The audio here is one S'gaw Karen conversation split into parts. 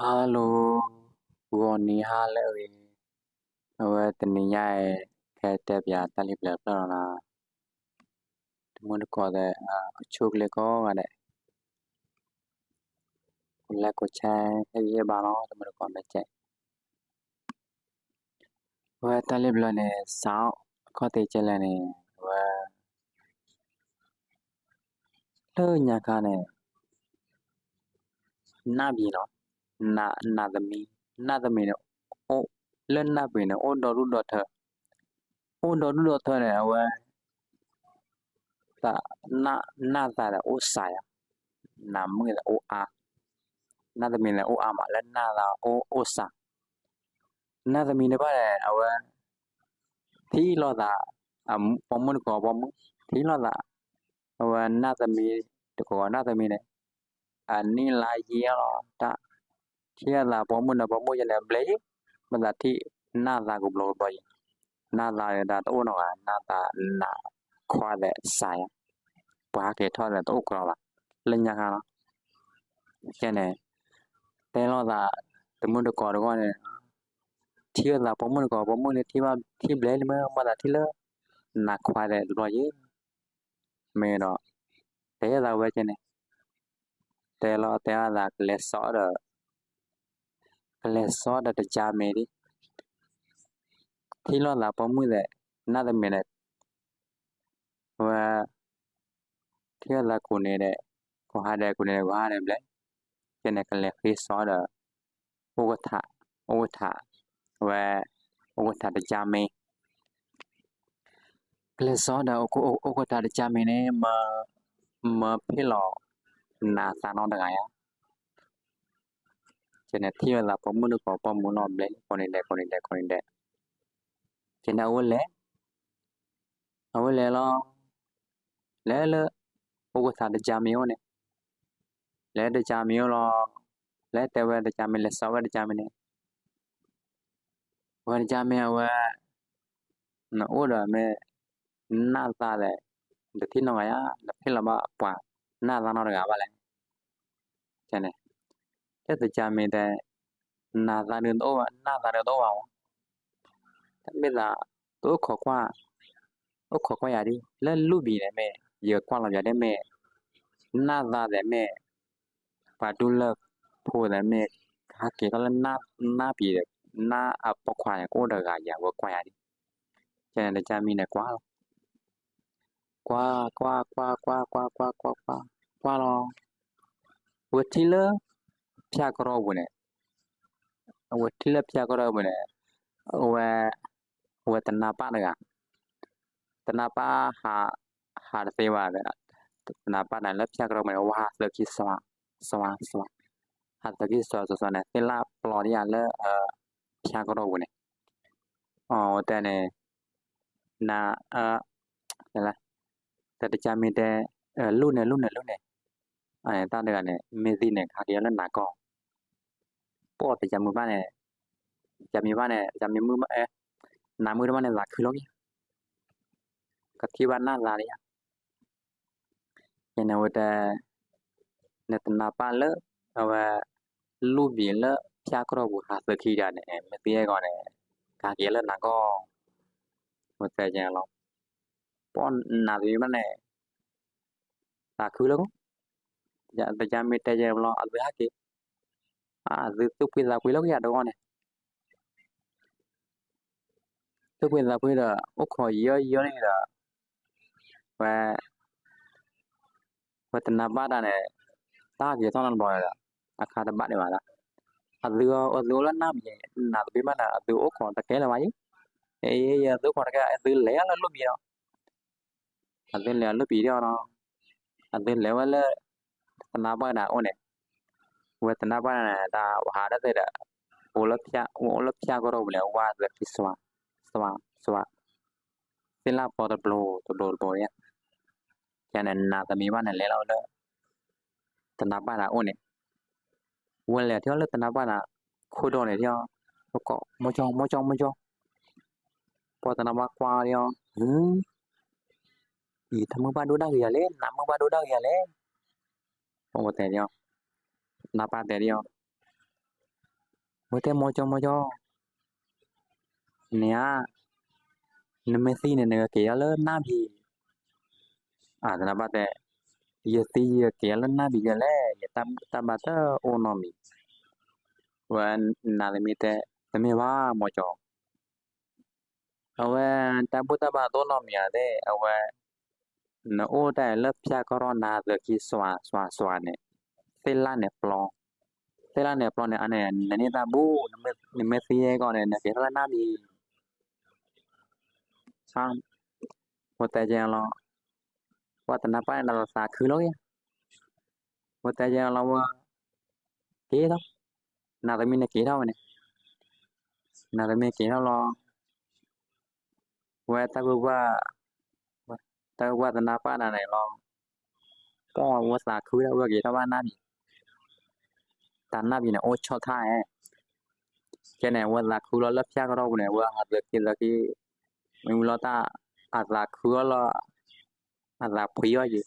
Hello, ဂီၤနံၤဟါလၢအဂ့ၤ, အဝဲတနံၤညါအံၤ ကတဲပၠးတၢ်လံၣ်ဘျၢၣ်ဖျၢၣ်လီၤနီၤ, တမုၢ်တကိးသ့ၣ် အိၣ်ဆူၣ်အိၣ်ချ့ကိးဂၤဒဲး, ကိးလဲကိးဆဲ ဟ့ၣ်ဂံၢ်ဟ့ၣ်ဘါလီၤ တမုၢ်တကိးမဲာ်ကဲး ဝဲတၢ်လံၣ်ဘျၢၣ်န့ၣ် စးအခီၣ်ထံးကဲလဲၣ်န့ၣ် ဝဲ လၢညါခါန့ၣ် နၢ်ဘံၤနီၤ, နးသမံး, နၢ်သမံးန့ၣ် လၢနၢ်ဘံၤန့ၣ် အိၣ်ဒီဒူၣ်ဒီထၢ, အိၣ်ဒီဒူၣ်ဒီထၢန့ၣ် အဝဲ နၢ်သးဒီးအိၣ်စှၤယါ, နးမုၣ်ဒီးအိၣ်အါ, နၢ်သမံးဒီးအိၣ်အါမး လၢနၢ်သးအိၣ်စှၤ, နၢ်သမံးတဖၣ်န့ၣ် အဝဲ ထံၣ်လိာ်သး ပိာ်မုၣ်တကိးပိာ်မုၣ် ထံၣ်လိာ်သး, အဝဲနၢ်သမံးတကိးနၢ်သမံးန့ၣ် အနံၣ်လါယံာ်လီၤ တၢ် ထံၣ်လိာ်သးပိာ်မုၣ်ဒီးပိာ်မုၣ်ယဲန့ၣ် ဘျဲၣ်ယံၤ, ဘၣ်သးထံၣ်နၢ်သးကဘျီကဘျီယံၤ, နၢ်သးဒီးတအိၣ်နီတဂၤ နၢ်သးနးခွါသဲးစှၤယါ, ပှၤဟဲက့ၤထီၣ်ဒီးတအိၣ်ကြီဘၣ်, လၢညါခါလီၤ, ကဲန့ၣ် တဲလိာ်သး တမုၢ်တကိးတဂီၢ်န့ၣ် ထံၣ်လိာ်သးပိာ်မုၣ်တကိးပိာ်မုၣ်န့ၣ် ထံၣ်ဘၣ်ထံၣ်ဘျဲၣ်လံမ့ၢ် ဘၣ်သးထံၣ်လၢ နးခွါသဲးတဘျီယံၤ, မ့ၢ်ဒီး တဲလိာ်သးဝဲကဲန့ၣ် တဲလီၤတဲလိာ်သးကလဲၤစိာ်ဒီး ကလဲၤစိာ်ဒီးတကၢ်မ့ၢ်ဒ် ထံၣ်လိာ်သးပိာ်မုၣ်သဲး နၢ်သမံးန့ၣ် ဝဲ ထံၣ်လိာ်သးကိးန့ၣ်ဒီး ကိးဟါဒီးကိးန့ၣ်ဒီးကိးဟါဒီးဘျဲၣ်, ကဲန့ၣ်ကလဲၤဃ့စိာ်ဒီး အိၣ်ကထး အိၣ်ကထး ဝဲ အိၣ်ကထးတကၢ်မ့ၢ် ကလဲၤစိာ်ဒီး အိၣ်ကထးတကၢ်မ့ၢ်န့ၣ် မၢဖ့ၣ်လီၤ နးသးနီတဂၤယါ, ကဲန့ၣ်ထံၣ်လိာ်သးပိာ်မုၣ်တကိးပိာ်မုၣ်လီၤဘျဲၣ် ကိးန့ၣ်ဒီးကိးန့ၣ်ဒီးကိးန့ၣ်ဒီး ကဲန့ၣ်အဝဲလဲၤ အဝဲလဲၤလီၤ, လဲၤလၢ အိၣ်ကထးတကၢ်မ့ၢ်အိၣ်န့ၣ်, လဲၤတကၢ်မ့ၢ်အိၣ်လီၤ, လဲၤတဲဝဲတကၢ်မ့ၢ် လဲၤစိာ်ဝဲတကၢ်မ့ၢ်န့ၣ်, ဝဲတကၢ်မ့ၢ်အဝဲ နအိၣ်ဒီးမ့ၢ် နးသးလဲၣ်, တထံၣ်နီတဂၤယါ, နဖ့ၣ်လီၤဘၣ်ပှၤ နးသးနီတဂၤဘၣ်လဲၣ်, ကဲန့ၣ် လၢတကၢ်မ့ၢ်တဲ နးသးဒုးတအိၣ်ဘၣ် နးသးဒုးတအိၣ်ဘၣ်မး, တမ့ၢ်သး တအိၣ်ခိးကွၢ် အိၣ်ခိးကွၢ်ယၤဒ် လၢလူၢ်ဘံၣ်န့ၣ်မ့ၢ် ယကွၢ်လီၤယၤဒ်မ့ၢ် နးသးသဲးမ့ၢ် ပှၤဒူလၢဖိသဲးမ့ၢ် ကဟဲက့ၤထီၣ်လၢ နၢ်ပံၤဒီး နၢ်အပိာ်ခွါန့ၣ် ကအိၣ်တဂၤယၤ ဝဲကွၢ်ယၤဒ်, ကဲန့ၣ်တကၢ်မ့ၢ်န့ၣ်ကွၢ်လီၤ ကွၢ် ကွၢ် ကွၢ် ကွၢ် ကွၢ် ကွၢ် ကွၢ် ကွၢ် ကွၢ်လီၤ, ဝဲထံၣ်လၢ ဖၠၣ်ကရီပူၤန့ၣ်, အဝဲထံၣ်လၢဖၠၣ်ကရီပူၤန့ၣ်, အဝဲ, အဝဲတနါပၢ်တဂၤ, တနါပၢ်, ဟးတသ့ဘၣ်, တနါပၢ်န့ၣ်လၢဖၠၣ်ကရီပူၤန့ၣ် ဝဲဟးသုးခံစွါ, စွါ, စွါ, ဟးသုးခံစွါစွါစွါန့ၣ် သ့ၣ်လၣ်ပျီဒ်ယၤလၢ ဖၠၣ်ကရီပူၤန့ၣ် အဝဲတဲန့ၣ်, န, တၢ်တကၢ်မ့ၢ်တဲ, လူၢ်န့ၣ် လူၢ်န့ၣ် လူၢ်န့ၣ်, တၢ်တဂၤန့ၣ် မ့ၢ်သံန့ၣ် ကဟဲက့ၤလၢနၤကီၢ်, ပီၢ်တကၢ်မုၢ်ဘၣ်န့ၣ်, တကၢ်မ့ၢ်ဘၣ်န့ၣ် တကၢ်မ့ၢ်မုၢ်ဘၣ်, နၤမုၢ်တဘၣ်န့ၣ် သးခုလီၤက့ၤ, ကထံၣ်ဘၣ်နၢ်သးလံဧါ ကဲန့ၣ်ဝဲတဲ, နတနါပၢ်လၢ အဝဲ လူၢ်ဘံၣ်လၢဖၠၣ်ကရီပူၤဟးသုးခံဒၣ်န့ၣ် မ့ၢ်သံအဲၣ်ဂီၤန့ၣ် ကဟဲက့ၤလၢနၤကီၢ်, ဝဲတဲကဲလီၤ, ပီၢ်နၤသံဘၣ်န့ၣ် သးခုလၢကီၢ်, တကၢ်မ့ၢ်တဲကဲဘျီ အသုဟဲက့ၤ, အသုသူၣ်ဖှံသးဖှံလၢကယၤတဂီၢ်န့ၣ် သူၣ်ဖှံသးဖှံဒီး အိၣ်ခိးယၢယၢလံဒီး, ဝဲ, ဝဲတနါပၢ်တၢ်န့ၣ်, တၢ်က့ၤထီၣ်နီတဘျီဒီး, အခါတဘၣ်ဒံးဘၣ်လၢ, အသု, အသုအိၣ်လၢနၢ်မံၤ, နၤတဘ့ၣ်ဘၣ်န့ၣ် အသုအိၣ်ခိးတကဲလၢၤဘၣ်ယံၤ, အသုအိၣ်ခိးတကဲ အသုလဲၤလၢလူၢ်ဘံၣ်ဒီး အသုလဲၤအလီၢ်ပံၤဒံးအီၤနီၤ, အသုလဲၤဝဲလၢ တနါပၢ်တၢ်အိၣ်န့ၣ်, ဝဲတနါပၢ်န့ၣ် တၢ်ဝဲဟးဒၣ်သ့ဒီး, အိၣ်လၢဖၠၣ်ကရီပူၤန့ၣ် ဝဲသ့ခံစွါ, စွါ, စွါ, သ့ၣ်လၣ်ပျီတဘျီတဘျီတဘျီဧါ, ကဲန့ၣ် နၤသမံးဘၣ်န့ၣ် လဲၤလီၤဝဲလၢ တနါပၢ်တၢ်အိၣ်န့ၣ်, ဝဲလဲၤထံၣ်အီၤလၢတနါပၢ်တၢ်, ခိၣ်ဒီန့ၣ်ထံၣ်အီၤ, မီကၠီ မီကၠီ မီကၠီ, ပှၤတနါပၢ်ကွၢ်ထံၣ်အီၤ, အံၤ တၢ်မုၢ်ဘၣ်ဒိၣ်ဒၣ်ဂ့ၤယၤလဲၣ်, နၤမုၢ်ဘၣ်ဒိၣ်ဒၣ်ဂ့ၤယၤလဲၣ်, ပှၤတဲဒံးအီၤ, တနါပၢ်တဲဒံးအီၤ, ဝဲတဲ မိၢ်ကၠီ မိၢ်ကၠီ, န့ၣ်ဧါ, နမ့ၢ်သံန့ၣ် နကက့ၤထီၣ်လၢနၢ်ဘံၣ်. အသနါပၢ်တဲ, ယသံယကက့ၤထီၣ်လၢနၢ်ဘံၣ်ယဲလဲၣ်, ယတၢ်ဘူၣ်တၢ်ဘါတအိၣ်နီတမံၤ. ဝဲနါသမံသဲ, တမ့ၢ်ဘၣ် မိၢ်ကၠီ, အဝဲတၢ်ဘူၣ်တၢ်ဘါတအိၣ်နီတမံၤဧါသ့ၣ်, အဝဲ နအိၣ်တၢ်လၢဖၠၣ်ကရီၢ်နၤသးခံစွၤစွၤစွၤန့ၣ်, သ့ၣ်လၣ်န့ၣ်ပျီ, သ့ၣ်လၣ်န့ၣ်ပျီန့ၣ် အန့ၣ် နန့ၢ်တၢ်ဘူၣ်, နမ့ၢ်သံအဂီၢ်န့ၣ် နက့ၤထီၣ်လၢနၢ်ဘံၣ်. ဝဲတဲကဲလီၤ, ဝဲသနါပၢ်န့ၣ် နသးခုလီၤ, ဝဲတဲကဲလီၤဝဲ, က့ၤထီၣ်, နါသမံန့ၣ်က့ၤထီၣ်ဝဲန့ၣ်, နါသမံက့ၤထီၣ်လီၤ. ဝဲတၢ်ဘူၣ်ဘၣ်, တၢ်ဘူၣ်ဘၣ်သနါပၢ်နၤန့ၣ်လီၤ, ပှၤဝဲသးခုဒၣ်ဝဲက့ၤထီၣ်ဘၣ်နၢ်ဘံၣ်, တၢ်နၢ်ဘံၣ်န့ၣ် အိၣ်ဆီၣ်ထၣ်ဧါ. ကဲန့ၣ် ဝဲသးခုလီၤလၢဖၠၣ်ကရီၢ်ပူၤန့ၣ် ဝဲဟးသးက့ၤသးက့ၤ, မ့ၢ်ဝံၤလီၤတၢ်, အသးခုအီၤလီၤ, အသးဖှံအီၤယံၤ,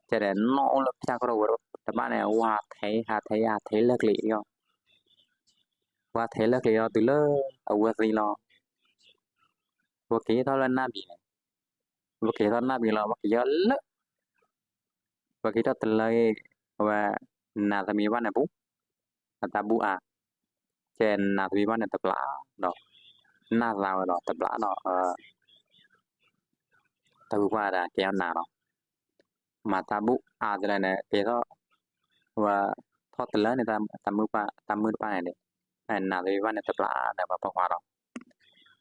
ကဲန့ၣ် နီၣ်အိၣ်လၢဖၠၣ်ကရီၢ်ပူၤတဘၣ်န့ၣ် ဝဲဟးထဲ ဟးထဲ ဟးထဲလၢကျဲအံၤ, ဝဲဟးထဲလၢကျဲအံၤတုၤလၢအဝဲသံလီၤ. ဝဲက့ၤထီၣ်လၢနၢ်ဘံၣ်န့ၣ်, ဝဲက့ၤထီၣ်နၢ်ဘံၣ်လီၤ ဝဲက့ၤထီၣ်လၢ, ဝဲက့ၤထီၣ်တလၢအံၤ, ဝဲ, နါသမံဘၣ်န့ၣ်ပူၤ, အတၢ်ဘူၣ်အါ, ကဲနါသမံဘၣ်န့ၣ်တဘျီဒီး, နၢ်သးဝဲဒီးတဘျီဒီး, တၢ်ဘူၣ်ဘၣ်ဒၣ်ကဲအီၤနၤလီၤ. မၤတၢ်ဘူၣ်အါတလၢန့ၣ် က့ၤထီၣ်, ဝဲ, ထီၣ်တလၢန့ၣ်, တၢ်မုၢ်တပၢ်န့ၣ်, နါသမံဘၣ်န့ၣ်တဘျီဒီးပှၤပှၤလီၤ.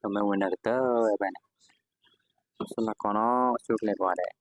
ပမ့ၢ်ဝဲန့ၣ်ကတၢၢ်ဝဲန့ၣ်, ဆိလၢကီးနီၤ ဆိကျဲၤကိးဂၤဒဲး.